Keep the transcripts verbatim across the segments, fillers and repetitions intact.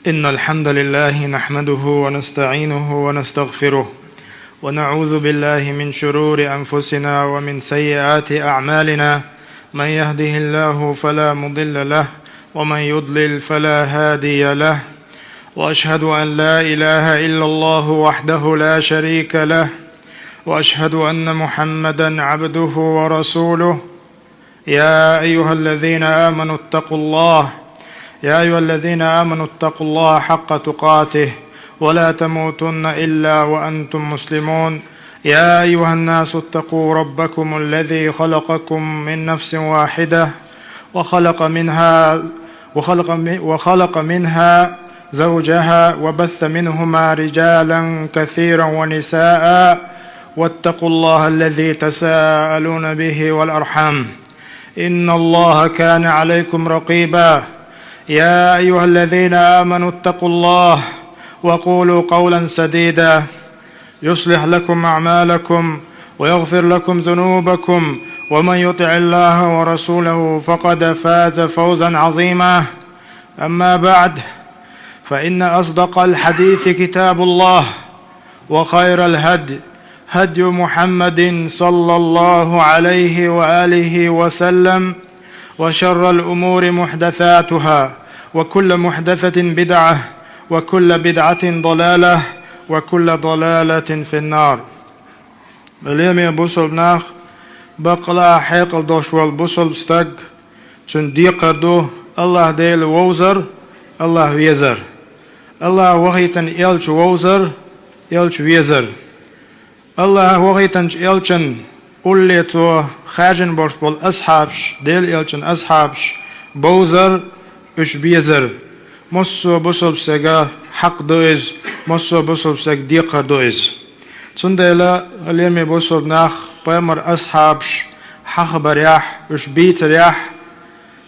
إن الحمد لله نحمده ونستعينه ونستغفره، ونعوذ بالله من شرور أنفسنا ومن سيئات أعمالنا. من يهده الله فلا مضل له، ومن يضلل فلا هادي له. وأشهد أن لا إله إلا الله وحده لا شريك له، وأشهد أن محمدا عبده ورسوله. يا أيها الذين آمنوا اتقوا الله، يا أيها الذين آمنوا اتقوا الله حق تقاته ولا تموتن إلا وأنتم مسلمون. يا أيها الناس اتقوا ربكم الذي خلقكم من نفس واحدة وخلق منها وخلق م- وخلق منها زوجها وبث منهما رجالا كثيرا ونساء، واتقوا الله الذي تساءلون به والأرحام، إن الله كان عليكم رقيبا. يا أيها الذين آمنوا اتقوا الله وقولوا قولا سديدا، يصلح لكم أعمالكم ويغفر لكم ذنوبكم، ومن يطع الله ورسوله فقد فاز فوزا عظيما. أما بعد، فإن أصدق الحديث كتاب الله، وخير الهدي هدي محمد صلى الله عليه وآله وسلم، وشر الأمور محدثاتها، وكل محدثة بدعة، وكل بدعة ضلالة، وكل ضلالة في النار. Лераме бусалба нах, бакъала хьекъал долуш волу бусалба стаг, цуьнан декхар ду АллахӀ Дела вовзар, АллахӀ везар. АллахӀа вахийтина элча вовзар, элча везар. АллахӀа вахийтинчу элчан улле цо хаьржина болуш болу асхьабаш, Делан элчан асхьабаш, бовзар, уьш безар. Массо а бусалба стага хьакъ ду иза, массо а бусалба стага декхар ду иза. Цундела, лераме бусалба нах, пайхамар асхьабаш хьахабарехь, уьш бийцарехь,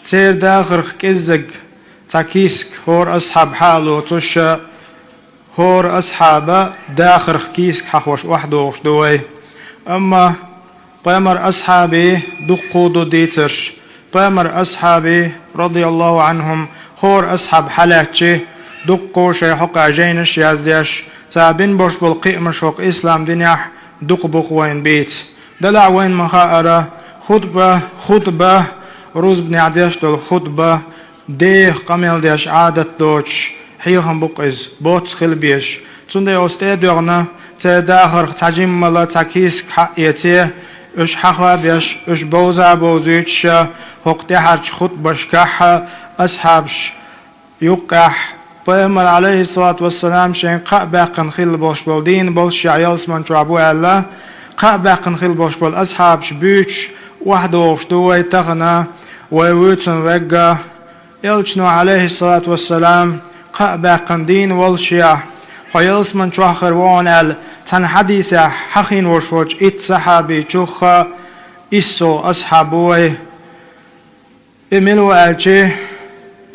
церан дахарх кӀеззиг цхьа кийсак хӀора асхьаба хьа а лоцуш, хӀора асхьаба дахарх кийсак хьахош охьадогӀуш ду вай. Амма пайхамар асхьабий дуккха ду дийцарш. Пайхамар асхьабий, радияллаху Ӏанхум, хӀора асхьаба хьалаьцчи, дуккха шайн хьокъехь жайнаш яздеш, цара бина болуш болу кхиамаш хӀокху ислам динехь дукха бу-кх вайна бийца. Делахь вайна ма хаара, хутба, хутба, рузбанехь деш долу хутба, деха къамел деш Ӏадат доцуш, хьехам бу-кх иза, боцца хила безаш. Цундела оцу тӀе а доьгӀна, церан дахарх цхьа жиммала цхьа кийсак хьаэце, уьш хьаха а беш, уьш бовза а бовзуьйтуш, хӀокху тӀаьхьарчу хутбашкахь асхьабаш юккъехь, пайхамар, Ӏалайхиссалату вассалам, шайн кхаъ баьккхина хилла болуш болу дийна болуш ялсаман чохь бу аьлла, кхаъ баьккхина хилла болуш болу асхьабаш буьйцуш охьадогӀуш ду вай тахана, вай вуьйцун вегга. Элчано, Ӏалайхиссалату вассалам, кхаъ баьккхина дийна волушехь, хьо ялсаман чохь хир ву хьуна аьлла, цхьана хьадисехь хьахийна волуш волчу итт сахьабичух иссалгӀа асхьаб ву вай. И мила ву аьлчи,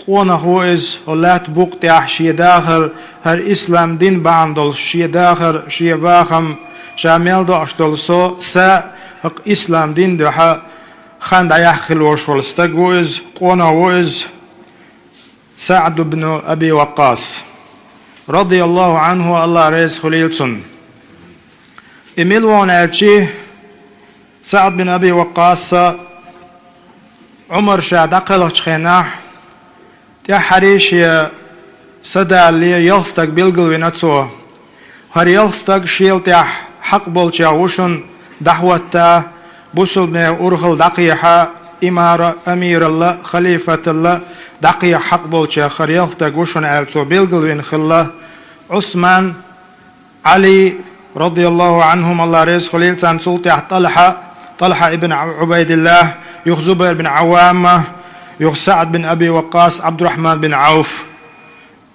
къонах ву иза, хӀокху лаьтта букъа тӀехь шен дахар, хӀара ислам дин бахьана долуш шен дахар, шен бахам, ша мел доӀуш долу со, са, хӀокху ислам дин дуьхьа хан дӀаяьккха хила волуш волу стаг ву иза, къонах ву иза, СаӀд ибн Аби Ваккъас, радияллаху Ӏанху, АллахӀ реза хуьлийла цунна. И мила ву хьуна аьлчи, СаӀд бин Аби Ваккъаса Ӏумар ша дӀакхелхачу хенахь, тӀаьххьарий шен са далале ялх стаг билгалвина цо. ХӀара ялх стаг шел тӀехь хьакъ болчех ву шуна дӀахӀотта, бусалбанийн урхалла дӀакхехьа, имара, амиралла, халифаталла дӀакхехьа хьакъ болчех хӀара ялх стаг ву шуна аьлла цо билгалвина хилла. Ӏусман, Ӏали, радияллаху Ӏанхум, АллахӀ реза хуьлийла царна, цул тӀаьхьа ТӀалхьа, ТӀалхьа ибн Ӏу-, Ӏубайдилла, юха Зубайр бин Ӏаввам, юха СаӀд бин Аби Ваккъас, Ӏабдурахьман бин Ӏавф.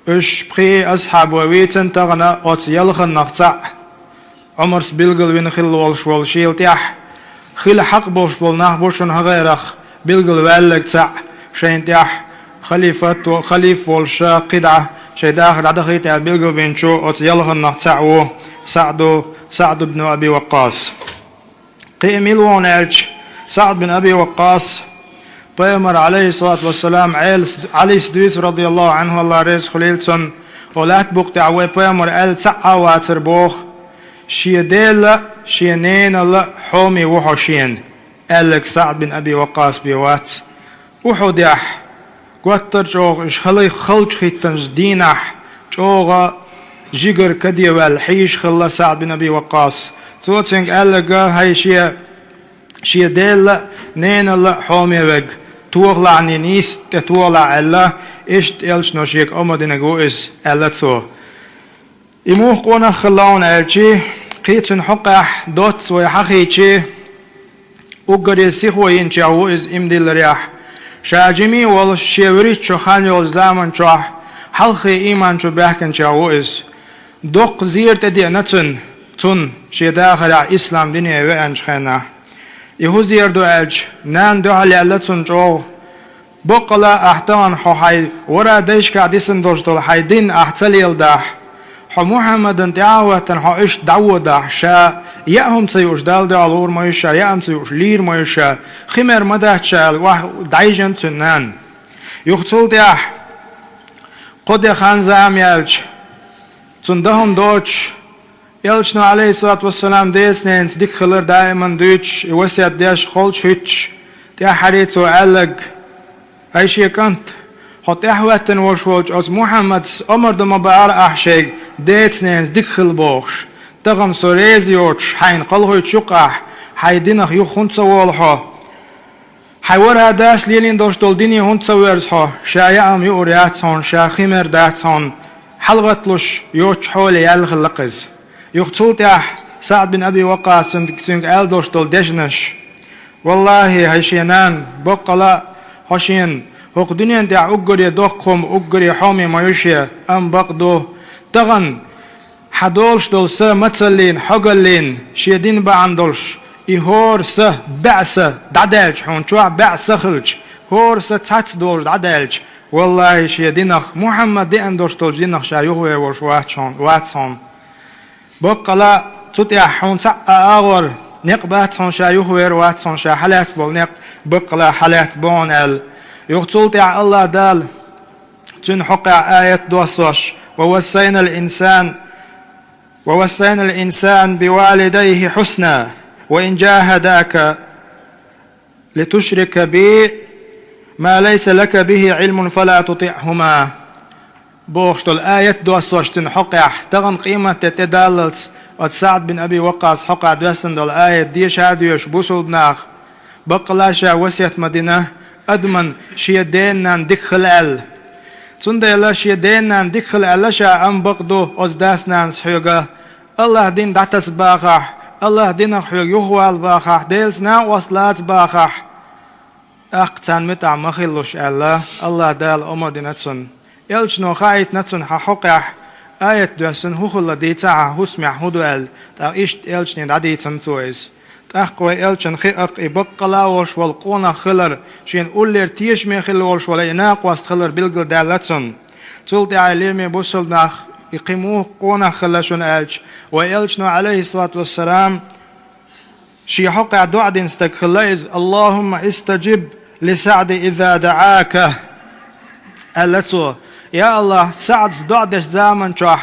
Уьш пхи а асхьаб вай вийцина тахана оцу ялханнах цхьаъ, Ӏумарс билгалвина хилла волуш волу шел тӀехь, хила хьакъ болуш болу нах бу шуна хӀокхерах билгалваьлларг цхьаъ, шайна тӀехь халифат, халифа волуш кхидӀа шайн дахар дӀадахийта аьлла билгалбинчу оцу ялханнах цхьаъ ву СаӀду, СаӀд ибн Аби Ваккъас. Кхин а мила ву хьуна аьлча, СаӀд бин Аби Ваккъас Пайхамар, Ӏалайхиссалату вассалам, Ӏелас, Ӏалис дуьйцу, радияллаху Ӏанху, Аллах реза хуьлийла цунна, о лаьтта букъа тӀехь вай пайхамар аьлла цхьа а вацар боху: «Шен Делал а, шен ненал а хьоме ву хьо шена», аьлларг СаӀд бин Аби Ваккъас бен вац. Ухьудехь, гуттар а чӀогӀа уьш хала-, халчу хӀиттинчу дийнахь, чӀогӀа жигара каде ваьлла хьийзаш хилла СаӀд бин Аби Ваккъас. Цо цуьнга аьлларг: «ХӀай шен, шен Делал а, ненал а хьоме верг, тохалахь, нийса тӀе тохалахь», аьлла, иштта элчано шега омра динарг ву иза, аьлла цо. И муха къонах хилла хьуна аьлча, кхин цуьнан хьокъехь доцца вай хьахийча, уггаре сихо йинчех ву иза, иман дилларехь. Ша жима а волуш, шен вуьрхӀитта шо хан йолчу заман чохь хьалххе ийман чу баьхкинчех ву иза. Доккха зера тӀедеана цуьнан, цунна, шен дахарехь ислам дине веанчу хенахь. И хӀун зера ду аьлча, нана дуьхьал яьлла цунна чӀогӀа: «Баккъала а, ахь тахана хьо хьайн вара дайшкахь дисина долуш долу хьайн дин ахь ца леладахь, хьо Мухьаммадан тӀаьхьа а хӀоьттина, хьо иштта дӀаводахь, ша яа хӀума ца юуш Далла дуьхьал гӀур ма ю ша, яа хӀума ца юуш лийр ма ю ша, хи мер ма дац ша», аьлла, охьа дӀайижина цуьнан нана. Юха цул тӀаьхьа кхо де хан-зама яьлча, цунна дан хӀума доцуш, элчано, Ӏалайхиссалату вассалам, деца-ненаца дика хилар даиман дуьйцуш, и васет деш, холчу хӀуьттуш, тӀаьххьара цо аьлларг: «ХӀай шен кӀант, хьо тӀаьхьахӀоьттина волуш волчу оцу Мухьаммадас омра дан ма баьхьара ахь шайга, деца-ненаца дика хила бохуш. Тахана со реза йоцуш, хьайна кхалхуьйтуш ю-кх ахь, хьайн динах юха хӀунда ца волу хьо? Хьайн вара дас лелийна долуш долу дине хӀунда ца верза хьо? Ша яа хӀума юур яц хьуна, ша хи мер дац хьуна», хьалагӀатталуш йоцучу хьоле яьлла хилла-кх иза. Юха цул тӀаьхьа СаӀд бин Аби Ваккъас цуьнга аьлла долуш долу дешнаш: «ВаллахӀи, хӀай шен нана, баккъала а, хьо шена хӀокху дуьнен тӀехь уггаре доккха хӀума, уггаре хьоме ма ю шен, амма бакъ ду, тахана хьан долуш долу са мацаллина, хьогаллина, шен дин бахьана долуш, и хӀора са, бӀе са дӀадаьлча, хьуна чохь бӀе са хилча, хӀора са цхьацца долуш дӀадаьлча, валлахӀи, шен динах, Мухьаммада деана долуш долчу динах ша юхавер волуш вац хьуна, вац хьуна. Баккъала а, цу тӀехь хьуна цхьа а агӀор некъ бац хьуна, ша юхавер вац хьуна, ша хьалаьцна болу некъ баккъала а хьалаьцна бу хьуна», аьлла. Юха цул тӀаьхьа Аллах Дала цуьнан хьокъехь аят доссош: «Ва вассайнал инсан, ва вассайнал инсан бивалидайхи хьусна, ва ин джахадака литушрика би ма лайса лака бихи Ӏилмун фала тутиӀхума», бохуш долу аят доссош цуьнан хьокъехь, тахана къематде тӀедаллалц оцу СаӀд бин Аби Ваккъас хьокъехь доьссина долу аят деша а доьшуш бусулба наха, баккъала а ша васет ма дина адамна шен ден-нанна дика хила аьлла. Цундела шен ден-нанна дика хила аьлла ша, амма бакъ ду оцу дас-нанас хьоьга: «Аллах дин дӀатаса бахахь, Аллах динах хьоьга юхавала бахахь, Делаца накъост лаца бахахь, тӀаккха царна муьтӀахь ма хилалаш», аьлла, Аллах Дала омра дина цунна. Элчано хаийтина цунна хьан хьокъехь аят доьссина, хӀун хилла дийца хьан хӀусамехь хӀун ду аьлла, тӀаккха иштта элчане дӀадийцина цо иза. ТӀаккха вай элчанна хиъ-кх и баккъала а волуш волу къонах хилар, шена уллера тешаме хилла волуш волу и накъост хилар билгалдаьлла цунна. Цул тӀаьхьа, лераме бусулба нах, и кхин муха къонах хилла шуна аьлча, вай элчано, Ӏалайхиссалату вассалам, шен хьокъехь доӀа дина стаг хилла иза: «Аллахумма истаджиб ли СаӀди иза даӀака», аьлла цо. «Я Аллах, СаӀдас доӀа дечу заман чохь,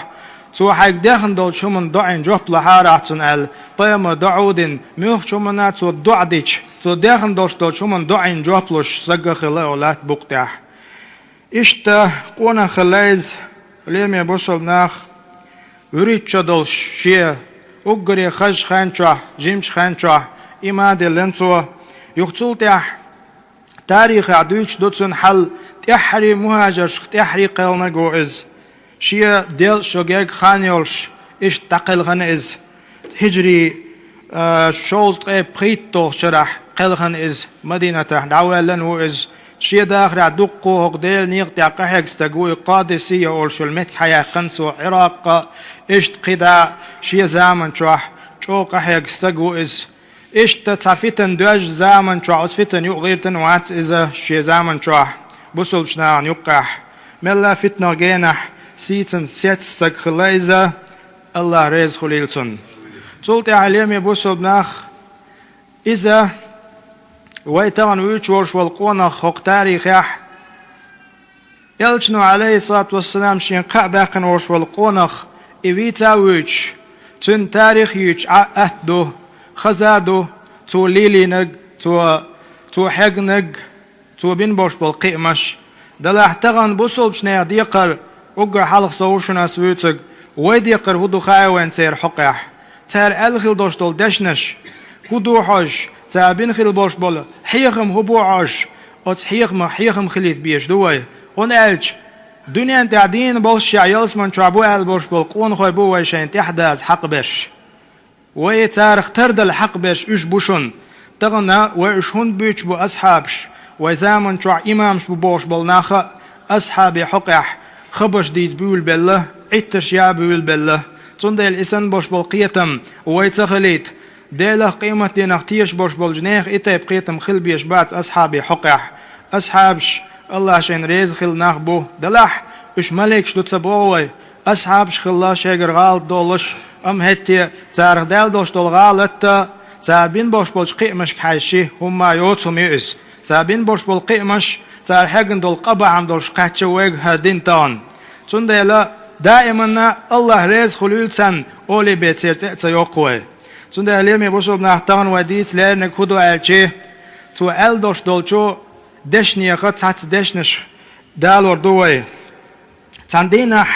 цо хьайга дехна долчу хӀуманна доӀина жоп лахьара ахь цунна», аьлла, пайхамара доӀа а дина, муьлххачу хӀуманна цо доӀа дича, цо дехна долуш долчу хӀуманна доӀина жоп луш стаг хилла и лаьтта букъа тӀехь. Иштта къонах хилла иза, лераме бусулба нах, вуьрхӀитта шо долуш шен уггаре хазачу хен чохь, жимачу хен чохь ийман диллина цо. Юха цул тӀаьхьа тарихехь дуьйцуш ду цуьнан хьал, тӀаьххьара мухӀажаршах тӀаьххьара кхелхинарг ву иза. Шен делкъа шо герга хан йолуш, иштта дӀакхелхина иза. ХӀиджри, а, шовзткъе пхийтталгӀачу шарахь кхелхина иза, Мадинатахь дӀавоьллина ву иза. Шен дахарехь дуккха а хӀокху Делан некъа тӀехь къахьегна стаг ву и, Къадисия олуш йолу меттиг хьаяьккхина цо, Ӏиракъа а, иштта кхидӀа а шен заман чохь чӀогӀа къахьегна стаг ву иза. Иштта цхьа фитна доьжначу заман чохь, оцу фитнан юкъа гӀиртина вац иза шен заман чохь, бусулбачу нахана юккъехь. Мелла а фитнах генахь, сийцан сецна стаг хилла иза, Аллах реза хуьлийла цунна. Цул тӀаьхьа, лераме бусулба нах, иза Вай тахана вуьйцуш волуш волу къонах хӀокху тарихехь, Элчано, Ӏалайхиссалату вассалам, шен кхаъ баьккхина волуш волу къонах, и вийца а вуьйцуш, цуьнан тарих а юьйцуш Ӏа а атта ду, хаза а ду, цо лелийнарг, цо, цо хьегнарг, цо бина болуш болу кхиамаш. Делахь тахана бусалбачу нехан декхар, уггар хьалха со ву шуна ас вуьйцург, вай декхар хӀун ду хаьий вайна церан хьокъехь? Цара аьлла хила долуш долу дешнаш хӀун ду хьожуш, цара бина хила болуш болу хьехам хӀун бу хьожуш, оцу хьехамах хьехам хилийта безаш ду вай? ХӀунда аьлча дуьнен тӀехь дийна болуш а, ялсаман чохь бу аьлла болуш болу къонахой бу вай шайна тӀаьхьадаза хьакъ берш. Вай царах тардала хьакъ берш уьш бу шуна. Тахана вай уьш хӀунда буьйцуш бу асхьабаш, вай заман чохь имамаш бу бохуш болу нах а асхьабийн хьокъехь хабарш дийца буьйлабелла, Ӏиттарш яа буьйлабелла. Цундела и санна болуш болу кхетам вай ца хилийта, Делах, къематдийнах тешаш болуш болчу нехан и тайпа кхетам хила безаш бац асхьабийн хьокъехь. Асхьабаш АллахӀ шайна реза хилла нах бу. Делахь уьш маликаш ду ца боху вай. Асхьабаш хилла шайгара гӀалат долуш, амма хӀетте царах даьлла долуш долу гӀалат а, цара бина болуш болчу кхиамашка хьаьжча, хӀумма а йоцу хӀума ю иза. Цара бина болуш болу кхиамаш, цара хьегна долу къа бахьана долуш кхаьчна вайга хӀара дин тахана. Цундела даиманна АллахӀ реза хуьлийла царна олий бен церан цӀе а ца йоккху вай. Цундела, лераме бусалба нах, тахана вай дийца леринарг хӀун ду аьлча, цо аьлла долуш долчу дешнеха цхьацца дешнаш далор ду вай. Цхьана дийнахь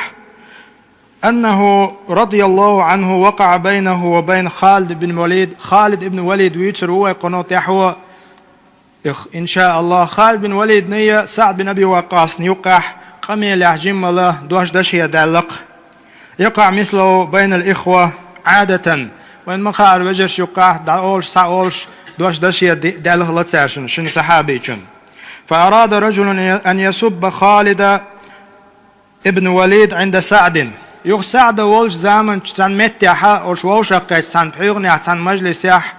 أنه رضي الله عنه وقع بينه وبين خالد بن الوليد. Халид ибн Валид вуьйцур ву вай кхунал тӀаьхьо. Эх, иншааллахӀ, Халид бин Валидна я СаӀд бин Аби Ваккъасна юккъехь къамелехь жиммала дош даше даьлла-кх. يقع مثله بين الإخوة عادة. Вайн ма хаара, вежарш юккъехь дӀаолуш, схьаолуш, дош даше де-, даьлла хилла цаьршинна, шина сахьабичун. فأراد رجل أن يسب خالد ابن الوليد عند سعد. Юха СаӀда волчу заманчу цхьана меттехь, оцу вовшахкхетчу цхьана пхьоьгӀанехь, цхьана мажлисехь,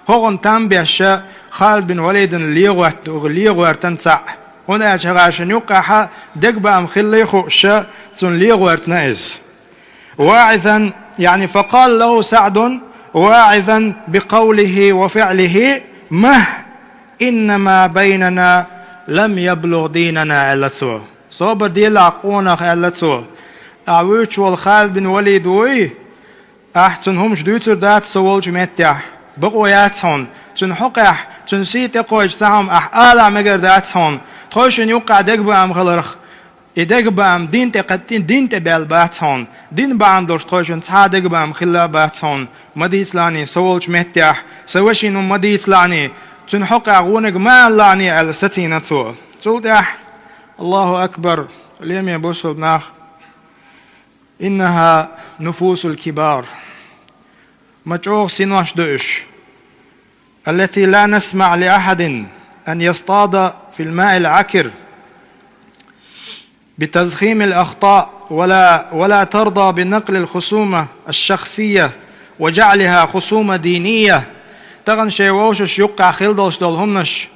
хӀокхунна там беш, Халид бин Валидана легӀоьрт-, легӀоьртан цхьаъ. ХӀунда аьлча хӀара шина юккъехь дегабаам хиллий хууш, цунна легӀоьртина иза. واعظا، يعني، فقال له سعد واعظا بقوله وفعله: مه، إنما بيننا لم يبلغ ديننا, аьлла цо. Собар делахь, къонах, аьлла цо. Ахь вуьйцуш волу Халид бин Валид вуй? Ахь цунна хӀумаш дуьйцур дац со волчу меттехь. Бакъо яц хьуна. Цуьнан хьокъехь, цуьнан сий тӀекхойчу цхьа хӀума ахь алахь мегар дац хьуна. Тхойшинна юккъехь дегабаам хиларх, и дегабаам дин тӀе кхетта-, дин тӀе баьлла бац хьуна. Дин бахьана долуш тхойшинна цхьа а дегабаам хилла бац хьуна. Ма дийцалахьаний со волчу меттехь, сан вешин хӀума ма дийцалахьаний, цуьнан хьокъехь вониг ма алалахьаний, аьлла сацийна цо. Цул тӀаьхьа, Аллаху акбар, лераме бусалба нах, إنها نفوس الكبار. Ма чӀогӀа синош ду уьш. التي لا نسمح لأحد أن يصطاد في الماء العكر بتضخيم الأخطاء ولا، ولا ترضى بنقل الخصومة الشخصية وجعلها خصومة دينية. Тахана шайн вовшашна юккъехь хила долуш долу хӀуманаш,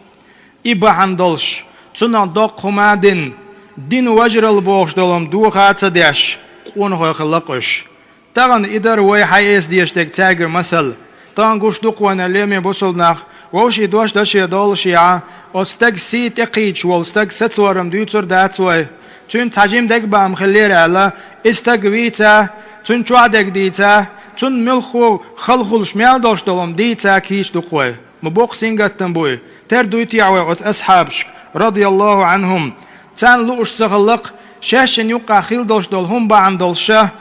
и бахьана долуш, цунах доккха хӀума а дина, дин важаралла бохуш долу хӀума доха а ца деш, къонахой хилла-кх уьш. Тахана и дара вай хьаэца дезаш дерг цаьргара масал. Тахана гуш ду-кх вайна, лераме бусалба нах, вовшийн дош даше доллушехь, оцу стеган сий тӀекхийдаш волу стаг сацорам дуьйцур дац вай. Цуьнца цхьа жима дегабаам хиллера аьлла, и стаг вийца, цуьнан чохь дерг дийца, цунна муьлхха хала хуьлуш мел долуш долу хӀума дийца кийча ду-кх вай. Ма боккха сингаттам буй, тера дуй техьа вай оцу асхьабашка, радияллаху Ӏанхум. Царна лууш ца хилла-кх, шаьшшинна юккъехь хила долуш долу хӀума бахьана долуш ша,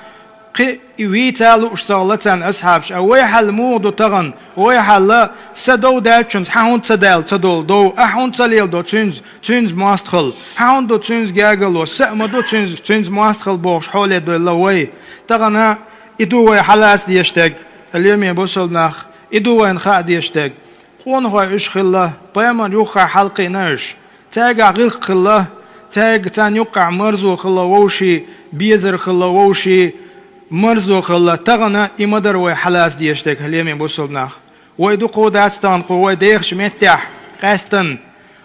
кхин и вийца а лууш ца хилла царна асхьабаш. А вай хьал муха ду тахана? Вай хьал, са дов даьллачунца хьан хӀунда ца даьлла ца долу дов? Ахьа хӀунда ца леладо цуьнца, цуьнца мостагӀалла? Хьан хӀунда ду цуьнца гергарло? Са а ма ду цуьнца, цуьнца мостагӀалла бохуш хьоле доьлла вай. Тахана и ду вай хьалаца дезаш дерг, лераме бусалба нах, и ду вайна хаа дезаш дерг. Къонахой уьш хилла, пайхамар юххехь хьалакхиъна уьш. Цаьргахь гӀиллакх хилла, цаьрга царна юккъехь марзо хилла вовшийн, безар хилла вовшийн, марзо хилла. Тахана и ма дара вай хьалаца дезаш дерг, лераме бусалба нах. Вай дукха дац тахана кху вай дехачу меттехь, къаьстина.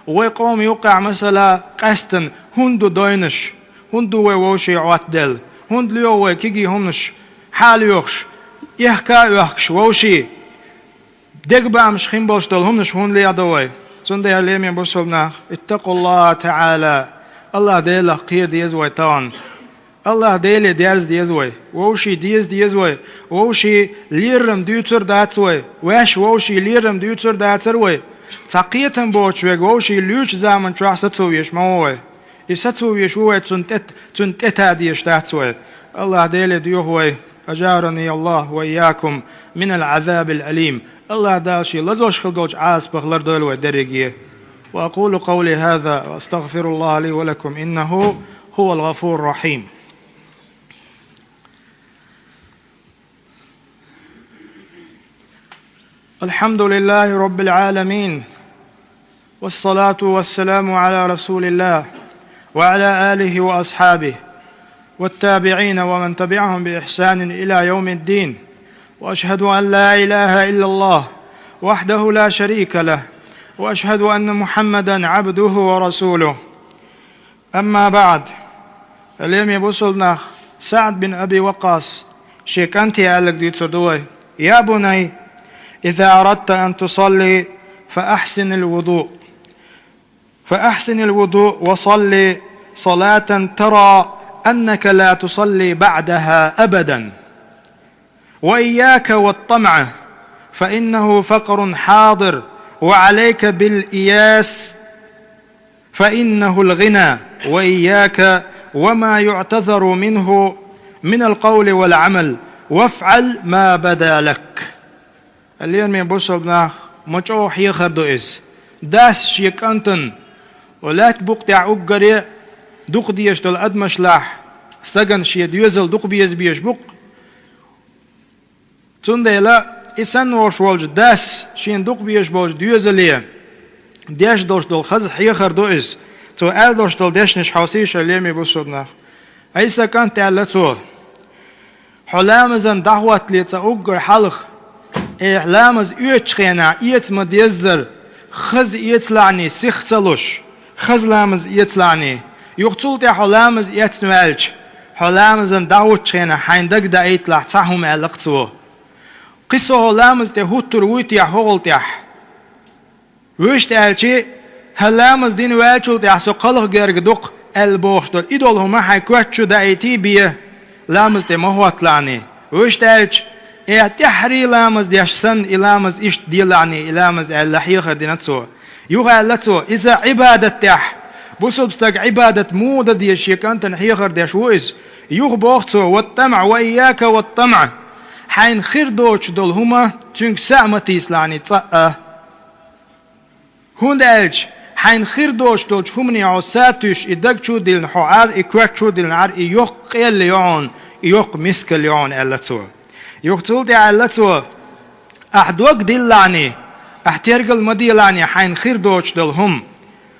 Вай къоман юккъехь, масала, къаьстина, хӀунда ду дойнаш? ХӀунда ду вай вовшийн Ӏоттаделла? ХӀунда лоьху вай кегий хӀуманаш, хьалоьхуш, эхка а оьхкуш вовшийн? Дегабаамаш хин болуш долу хӀуманаш хӀунда леладо вай? Цундела, лераме бусалба нах, اتقوا الله تعالى, АллахӀ Делах кхера деза вай тахана. АллахӀ Деле дерза деза вай. Вовший деза деза вай. Вовший лерам дуьйцур дац вай. Ваьш вовший лерам дуьйцур дацар вай. Цхьа кхетам боцуш верг вовший луьйчу заман чохь сацо веш ма ву вай. И сацо веш ву вай, цунна тӀе, цунна тӀетадеш дац вай. АллахӀ Деле доьху вай. أجارني الله وإياكم من العذاب الأليم. АллахӀ Дала Шен лазош хила долчу Ӏазапах лардойла вай дерриге. وأقول قولي هذا وأستغفر الله لي ولكم إنه هو الغفور الرحيم. الحمد لله رب العالمين، والصلاة والسلام على رسول الله وعلى آله وأصحابه والتابعين ومن تبعهم بإحسان إلى يوم الدين، وأشهد أن لا إله إلا الله وحده لا شريك له، وأشهد أن محمدا عبده ورسوله. أما بعد، лераме бусалба нах, СаӀд бин Аби Ваккъас шен кӀанте аьлларг дуьйцур ду вай: يا بني، إذا أردت أن تصلي فأحسن الوضوء، فأحسن الوضوء وصل صلاة ترى أنك لا تصلي بعدها أبدا. وإياك والطمع، فإنه فقر حاضر، وعليك بالإياس، فإنه الغنى، وإياك وما يعتذر منه من القول والعمل، وافعل ما بدا لك. Лераме бусалба нах, ма чӀогӀа хьехар ду иза. Дас шен кӀантана, лаьтта букъ тӀехь уггаре дукха дезаш долу адамашлахь, стагана шен доьзал дукха беза безаш бу-кх. Цундела и санна волуш волчу дас шена дукха безаш болчу доьзале деш долуш долу хаза хьехар ду иза. Цо аьлла долуш долу дешнаш хьовсийша, лераме бусалба нах. Ӏийса кӀант, аьлла цо: «Хьо ламазан дӀахӀоттале цкъа уггар хьалха, э, ламаз оьцучу хенахь эца ма-деззара, хаза эцалахьний, сих ца луш, хаза ламаз эцалахьний. Юха цул тӀаьхьа хьо ламаз эцна ваьлча, хьо ламазан дӀахӀуттучу хенахь хьайна дагадаийталахь цхьа хӀума», аьлла-кх цо. Кхин со хьо ламаз тӀе хӀуттур вуй техьа хӀокхул тӀехь? Вуьшта аьлчи, хӀан ламаз дина ваьллачул тӀаьхьа со кхалха герга ду-кх аьлла бохуш долу и долу хӀума хьайн коьрта чу даийтий бен, ламаз тӀе ма хӀотталахьний. Вуьшта аьлча, э, тӀаьххьарий ламаз деш санна, и ламаз иштта делахьний, и ламаз аьлла хьехар дина цо. Юха аьлла цо: «Иза Ӏибадат тӀехь, бусалба стаг Ӏибадат муха дан деза шен кӀантана хьехар деш ву иза». Юха боху цо: «والطمع، وإياك والطمع». Хьайна хир доцуш долу хӀума цуьнга са а ма тийсалахьний цкъа а. ХӀунда аьлча хьайна хир доцуш долчу хӀумане хьо са а туьйсуш, и даг чу а диллина хьо Ӏар, и коьрта чу а диллина Ӏар, и йоккха къелла ю хьуна, и йоккха мискал ю хьуна, аьлла цо. Юха цул тӀаьхьа аьлла цо: «Ахь дог диллахьний, ахь тергал ма делахьний хьайна хир доцуш долу хӀума.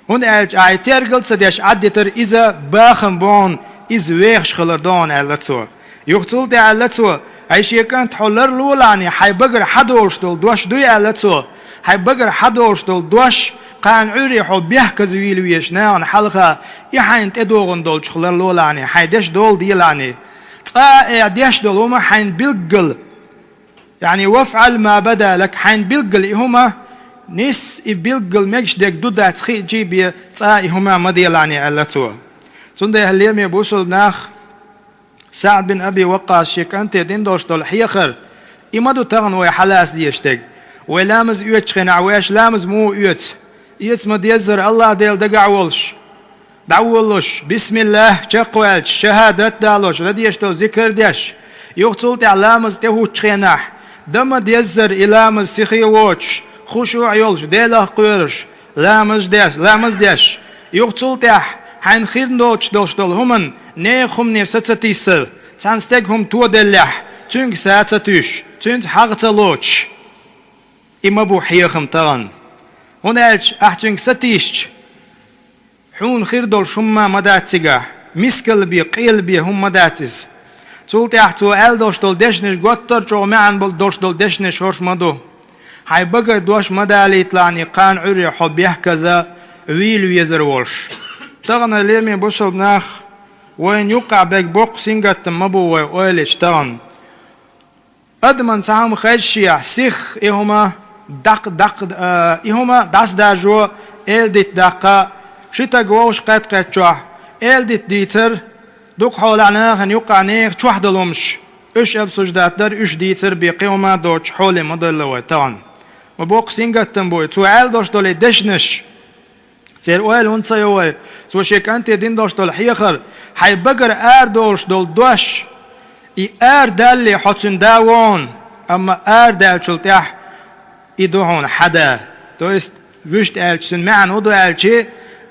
ХӀунда аьлча ахь и тергал ца деш Ӏаддитар, иза бахам бу хьуна, иза вехаш хилар ду хьуна», аьлла цо. Юха цул тӀаьхьа аьлла цо: «Ай шен кӀант, хьо ларлолахьний, хьайн багара хьадолуш долу дош дуй», аьлла цо. «Хьайн багара хьадолуш долу дош, кхана Ӏуьйре хьо бехказа вийла везаш нахана хьалха, и хьайна тӀедогӀун долчух ларлолахьний, хьайн деш долу делахьний. Цкъа а э деш долу хӀума хьайн билггал, яъни, وافعل ما بدا لك, хьайн билггал и хӀума, нисса и билггал мегаш дерг ду дац хиъчий бен, цкъа а и хӀума ма делахьний», аьлла цо. Цундела, лераме бусалба нах, СаӀд бин Аби Ваккъас шен кӀанте дина долуш долу хьехар, и ма ду тахана вай хьалаца дезаш дерг. Вай ламаз оьцучу хенахь, ваьш ламаз муха оьцу? Эца ма-деззара АллахӀ Делан дагахь волуш, дӀаволалуш, бисмиллахӀ, чекхваьлча, шахӀадат а далош, ладеш долу зикар а деш, юха цул тӀаьхьа ламаз тӀе хӀуттучу хенахь, дан ма-деззара и ламаз сихе а воцуш, хушуӀ йолуш, Делах кхоьруш, ламаз деш, ламаз деш, юха цул тӀаьхьа хьайна хир доцуш долуш долу хӀуманна нехан хӀумане са ца тийсар, цхьана стеган хӀума тоделлехь, цуьнга са ца туьйсуш, цуьнца хьагӀ ца лоцуш. И ма бу хьехам тахана. ХӀунда аьлча ахь цуьнга са тийсча, хьуна хир долуш хӀумма ма дац цигахь, мискал бен, къел бен хӀума ма дац иза. Цул тӀаьхьа цо аьлла долуш долу дешнаш готтар а чӀогӀа маьӀна болу долуш долу дешнаш хӀорш ма ду. Хьайн багара дош ма далийталахьний, кхана Ӏуьйре хьо бехказа вийла везар волуш. Тахана, лераме бусалба нах, вайна юккъехь берг боккха сингаттам ма бу вай ойла йича тахана. Адамна цхьа хӀума хезча, сих и хӀума, дакъ-, дакъ-, а, и хӀума дӀасадажо, эладитта даккха, ши таг вовшах кхетта-кхеттачохь, эладитта дийцар, дукха хьолахь нахана юккъехь нехан чохь долу хӀумаш, уьш обсуждать дар, уьш дийцар бен кхин хӀума доцуш хьоле ма дойла вай тахана. Ма боккха сингаттам бу и, цо аьлла долуш долу и дешнаш. Церан ойла хӀунда ца йо вай? Цо шен кӀанте дина долуш долу хьехар, хьайн багара арадолуш долу дош, и арадалале хьо цуьнан да ву хьуна, амма арадаьллачул тӀаьхьа и ду хьуна хьан да. То есть, вуьшта аьлча, цуьнан маьӀна хӀун ду аьлча,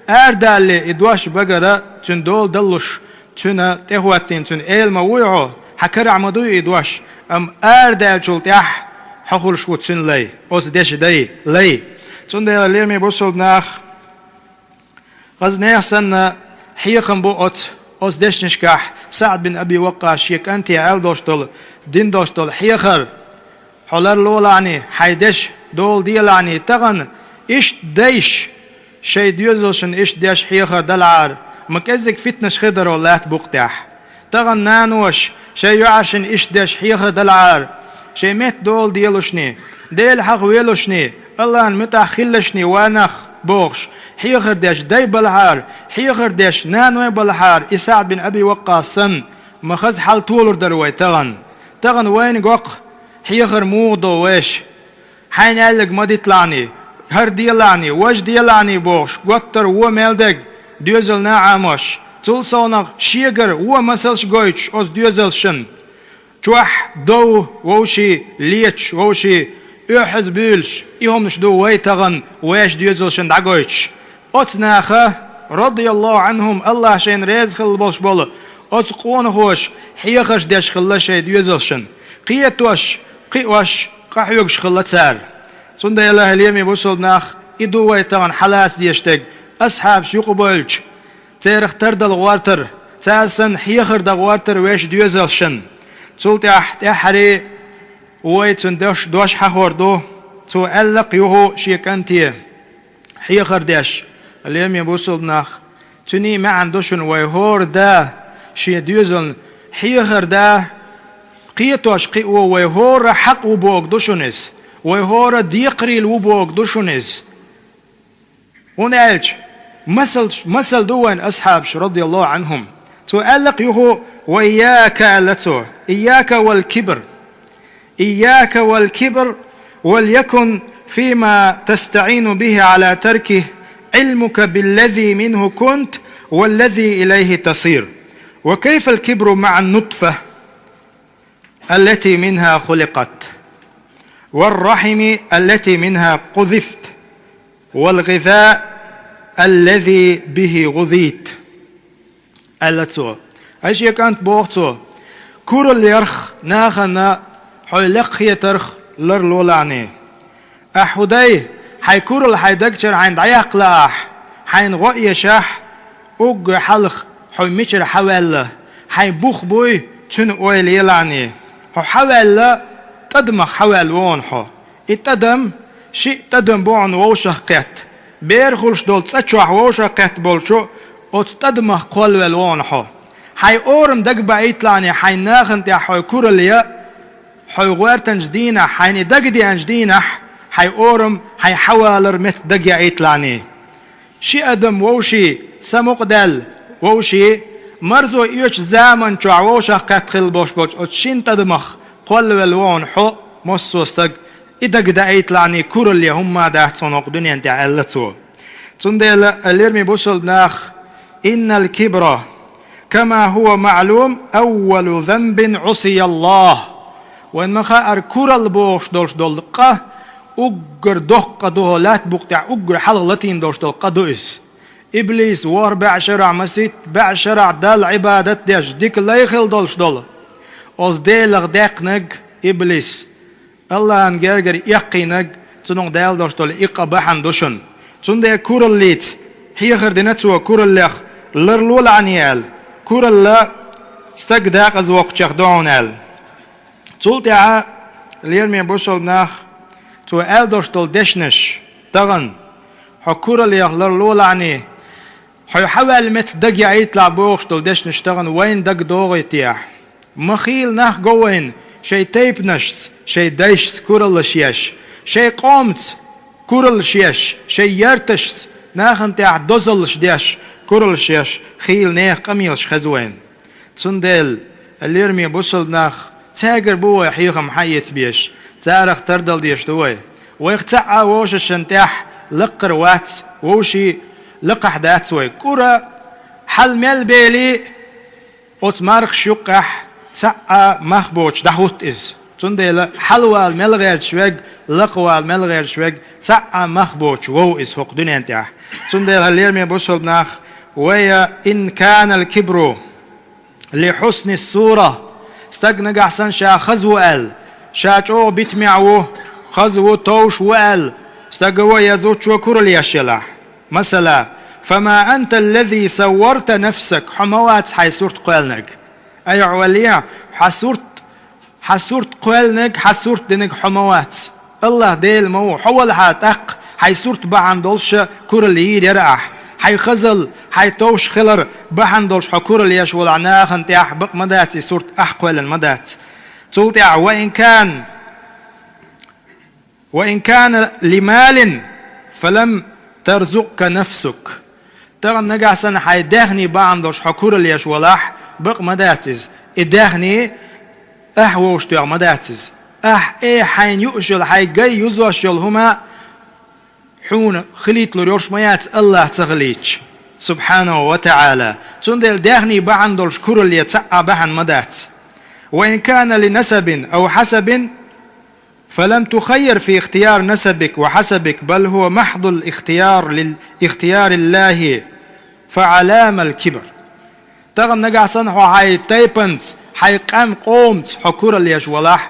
арадалале и дош багара цуьнан дола даллуш, цуьнан тӀехӀоттийна, цуьнан эла ма вуй хьо, хьан карахь ма дуй и дош, амма арадаьллачул тӀаьхьа хьо хуьлуш ву цуьнан лай, оцу дешан дай, лай. Цундела, лераме бусалба нах, хаза нехан санна хьехам бу оцу, оцу дешнашкахь СаӀд бин Аби Ваккъас шен кӀанте аьлла долуш долу, дина долуш долу хьехар. Хьо ларлолахьний, хьайн дешан дола делахьний, тахана иштта дайша шайн доьзалшна иштта деш хьехар далахьара, ма кӀеззиг фитнаш хир дара латта букъа тӀехь. Тахана наноша шайн йоӀаршна иштта деш хьехар далахьара, шайн меттан дола делушний, Дела хьаха велушний, Аллахьан муьтӀахь хилалашний ва нах бохуш, хьехар деш дай балахьара, хьехар деш наной балахьара, и СаӀд бин Аби Ваккъас санна, ма хаза хьал толур дара вай тахана. Тахана вайна го-кх хьехар муха до вайша. Хьайна аьлларг ма диталахьний, хӀара делахьний, важа делахьний бохуш, готтара вон мел дерг доьзалан неӀамош, цул совнах шегара вон масалш гойтуш оцу доьзалшна. Чохь дов вовшийн леташ, вовшийн оьхьаза буьйлуш, и хӀуманаш ду вай тахана вешан доьзалшна дӀагойтуш. Оцу наха, радияллаху Ӏанхум, Аллахь шайна реза хилла болуш болу, оцу къонахоша хьехарш деш хилла шайн доьзалшна. Кхетош, кхиош, къахьоьгуш хилла цара. Цундела, лераме бусалба нах, и ду вай тахана хьалаца дезаш дерг, асхьабаш юкъабевлча, церах тардала гӀортар, цара санна хьехар дан гӀортар вешан доьзалшна. Цул тӀаьхьа тӀаьххьара вай цуьнан дош, дош хьахор ду, цо аьлла-кх юха шен кӀанте, хьехар деш, лераме бусалба нах, цуьнан маьӀна ду шуна вай хӀора да, шен доьзална хьехар да, кхетош кхио вай хӀора хьакъ ву бохург ду шуна иза, вай хӀора декхарийлахь ву бохург ду шуна иза. ХӀунда аьлча масал, масал ду вайн асхьабаш, радияллаху Ӏанхум. Цо аьлла-кх юха, «وإياك», аьлла цо, «إياك والكبر. إياك والكبر، وليكن فيما تستعين به على تركه علمك بالذي منه كنت والذي إليه تصير. وكيف الكبر مع النطفة التي منها خلقت، والرحم التي منها قذفت، والغذاء الذي به غذيت», аьлла цо. Ай шен кӀант, боху цо, кураллех нахана хьо лекха хетарх ларлолахьний. Ахь хӀун дай, хьайн куралла хьайн дагчуьра хьайна дӀаяккха лаахь, хьайна гӀо эшахь, уггар хьалха хьо мичара хьаваьлла, хьайн бух буй, цуьнан ойла елахьний. Хьо хьаваьлла, тӀадамах хьаваьлла ву хьуна хьо. И тӀадам, шиъ тӀадам бу хьуна вовшах кхетта. Бер хуьлуш долу цӀа чохь вовшах кхетта болчу оцу тӀадамах кхоллавелла ву хьуна хьо. Хьайн орам дагабаийталахьний, хьайн нахана тӀехь хьо куралла ян, хьо гӀоьртинчу дийнахь, хьайна и дагадеанчу дийнахь, хьайн орам, хьайн хьавалар меттан дагаяийталахьний. Ши адам вовшийн самукъадаьлла, вовшийн марзо оьцучу заман чохь вовшах кхетта хилла болуш болчу оцу шина тӀадамах кхоллавелла ву хьуна хьо, массо а стаг, и дагадаийталахьний, куралла ян хӀумма дац хьуна хӀокху дуьнен тӀехь, аьлла цо. Цундела, лераме бусалба нах, «إن الكبر كما هو معلوم أول ذنب عصي الله». Вайн ма-хаъара, куралла бохуш долуш долу къа уггар доккха къа ду, хӀокху лаьтта букъа тӀехь уггар хьалха латийна долуш долу къа ду иза. Иблис ворхӀ бӀе шарахь масийтта, бӀе шарахь Далла Ӏибадат деш, дика лай хилла долуш долу. Оцу Делах даьккхинарг иблис. Аллахьан гергара эккхийнарг, цунах даьлла долуш долу и къа бахьана ду шуна. Цундела кураллица хьехар дина цо, кураллех ларлолахьний аьлла, куралла стаг декъазвоккхучех ду хьуна аьлла. Цул тӀаьхьа, лераме бусалба нах, цо аьлла долуш долу дешнаш, тахана, хьо кураллех ларлолахьний, хьо хьаваьлла меттан дагаяийталахь бохуш долу дешнаш тахана вайна дагадогӀий те? Ма хийла нах го вайна шайн тайпанашца, шайн дайшца кураллаш еш. Шайн къомаца кураллаш еш, шайн ярташца нахана тӀехь дозаллаш деш, кураллаш еш хийла нехан къамелаш хеза вайна. Цундела, лераме бусалба нах, цаьргара бу вай хьехам хьаэца безаш, царах тардала дезаш ду вай. Вайх цхьа а вовшашна тӀехь лакхара вац, вовшийн лакхахь дац вай. КӀура хьал мел бели, оцу мархаш юккъехь цхьа а мах боцуш дӀахӀутту иза. Цундела хьалавала мел гӀерташ верг, лакхавала мел гӀерташ верг, цхьа а мах боцуш вов иза хӀокху дуьнен тӀехь. Цундела, лераме бусалба нах, вай, ин канал кибру ли хьусни сура, стаг нагахь санна ша хаза ву аьлла, ша чӀогӀа битамехь ву, хаза ву, товш ву аьлла, стага вай я зудчо куралла еш елахь. Масала, фама анта аллази савварта нафсак, хьо ма вац хьайн сурт кхоьллинарг. Ай, хьо валлехь, хьан сурт, хьан сурт кхоьллинарг, хьан сурт динарг хьо ма вац. АллахӀ Дела ма ву, хьо валахьа тӀаккха хьайн сурт бахьана долуш куралла йийр яра ахь. Хьайн хазалла, хьайн товш хилар бахьана долуш хьо куралла еш волахь нахана тӀехь, бакъ ма дац и сурт ахь кхоьллина ма дац. Цул тӀаьхьа, ва ин кан Ва ин кана ли малин, фалам тарзукъка нафсук. Тахана нагахь санна хьайн даьхни бахьана долуш хьо куралла еш валахь, бакъ ма дац иза. И даьхни ахь вовшахтоьхна ма дац иза. Ахь, э, хьайна юуш йолу, хьайн гай юзош йолу хӀума хьуна хилийталур йолуш ма яц, АллахӀ ца хилийтча, субхьанаху ва таӀала. Цундела даьхни бахьана долуш куралла ян цхьа а бахьана ма дац. Ва ин кана ли насабин ав хьасабин, فلم تخير في اختيار نسبك وحسبك، بل هو محض الاختيار لل-، اختيار الله، فعلام الكبر. Тахана нагахь санна хьо хьайн тайпанца, хьайн къаьмнан къомаца хьо куралла еш валахь,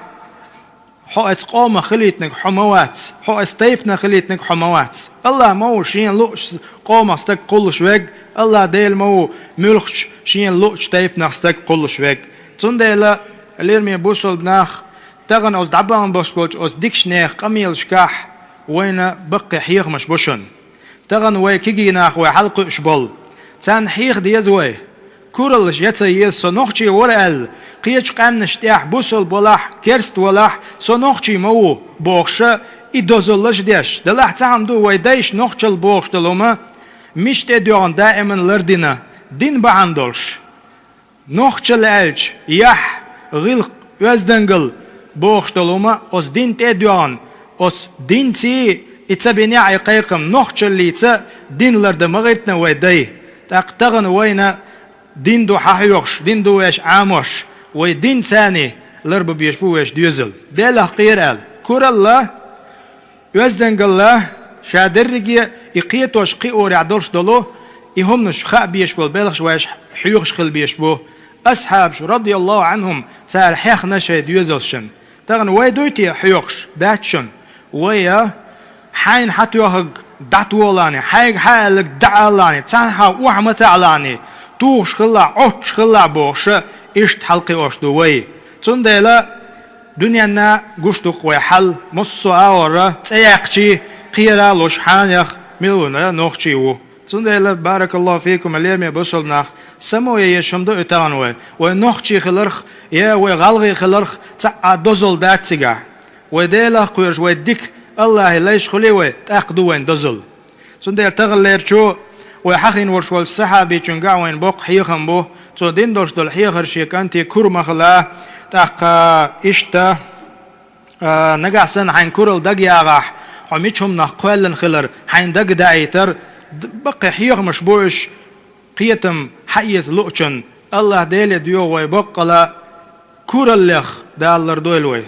хьо оцу къомах хилийтинарг хьо ма вац, хьо оцу тайпанах хилийтинарг хьо ма вац. АллахӀ ма ву шена луучу къомах стаг кхуллуш верг, АллахӀ Дела ма ву муьлххачу шена луучу тайпанах стаг кхуллуш верг. Цундела, лераме бусалба нах, тахана оцу дӀабахана болуш болчу оцу дикачу нехан къамелашкахь вайна баккхий хьехамаш бу шуна. Тахана вай кегий нах вай хьалакхуьуш болу. Царна хьеха деза вай. Кураллаш ян ца еза, со нохчи вара аьлла, кхечу къаьмнаш тӀехь бусалба валахь, керста валахь, со нохчи ма ву бохуш, и дозаллаш деш. Делахь цхьа хӀума ду, вай дайша нохчалла бохуш долу хӀума мича тӀедоьгӀна даиман лардина, дин бахьана долуш. Нохчалла аьлча, яхь, гӀиллакх, оьздангалла бохуш долу хӀума оцу дин тӀе а доьгӀна, оцу динций и ца бинехь и кхайкхам, нохчаллица дин лардан ма гӀиртина вай дай. ТӀаккха тахана вайна дин ду хьан хьоьхуш, дин ду вешан Ӏамош, вай динцаний ларбан безаш бу вешан доьзал. Делах кхера аьлла, куралла, оьздангалла, ша дерриге и кхетош кхиорехь долуш долу, и хӀуманаш хаа безаш болу белхаш вайша хьоьхуш хила безаш бу. Асхьабаш, радияллаху Ӏанхум, цара хьехна шайн доьзалшна. Тахана вай дуй те хьоьхуш, дац шуна? Вай а, хьайна хьан тоьхарг дӀатолалахьний, хьайга хьан аьлларг дӀаалалахьний, цхьанхьа охьа ма таӀалахьний, тухуш хилалахь, Ӏоттуш хилалахь бохуша, иштта хьалакхиош ду вай. Цундела дуьненна гуш ду-кх вай хьал, массо а агӀор цӀе яьккхичий, кхера а луш хьанех мила ву, нохчи ву. Цундела, баракаллаху фикум, лераме бусалба нах, само ян езаш хӀума ду и тахана вай. Вай нохчи хиларх, я вай гӀалгӀай хиларх цхьа а дозалла дац цигахь. Вай Делах кхоьруш, вай дика АллахӀан лайш хуьлий вай, тӀаккха ду вайн дозалла. Цундела таханлерчу вай хьахийна волуш волчу сахьабичуьнгахь вайна боккха хьехам бу, цо дина долуш долу хьехар шен кӀанте кура ма хила, тӀаккха иштта, а, нагахь санна хьайн куралла дагаяхахь, хьо мича хӀуманах кхоьллина хилар хьайна дагадаийтар, д-, баккхий хьехамаш бу уьш, кхетам хьаэца луучунна. АллахӀ Деле доьху вай баккъала кураллех Дала лардойла вай.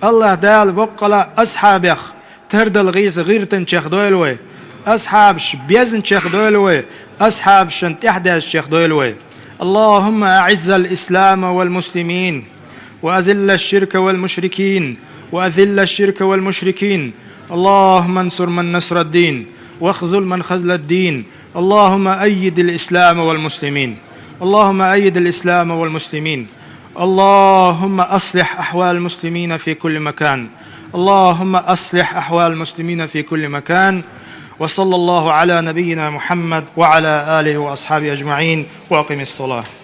АллахӀ Дала баккъала асхьабех тардала гӀийса гӀиртинчех дойла вай. Асхьабаш безначех дойла вай. Асхьабашна тӀаьхьадаьзначех дойла вай. اللهم أعز الإسلام والمسلمين، وأذل الشرك والمشركين، وأذل الشرك والمشركين. اللهم انصر من نصر الدين، واخذل من خذل الدين. اللهم أيد الإسلام والمسلمين. اللهم أيد الإسلام والمسلمين. اللهم أصلح أحوال المسلمين في كل مكان. اللهم أصلح أحوال المسلمين في كل مكان. وصلى الله على نبينا محمد وعلى آله وأصحابه أجمعين. وأقم الصلاة.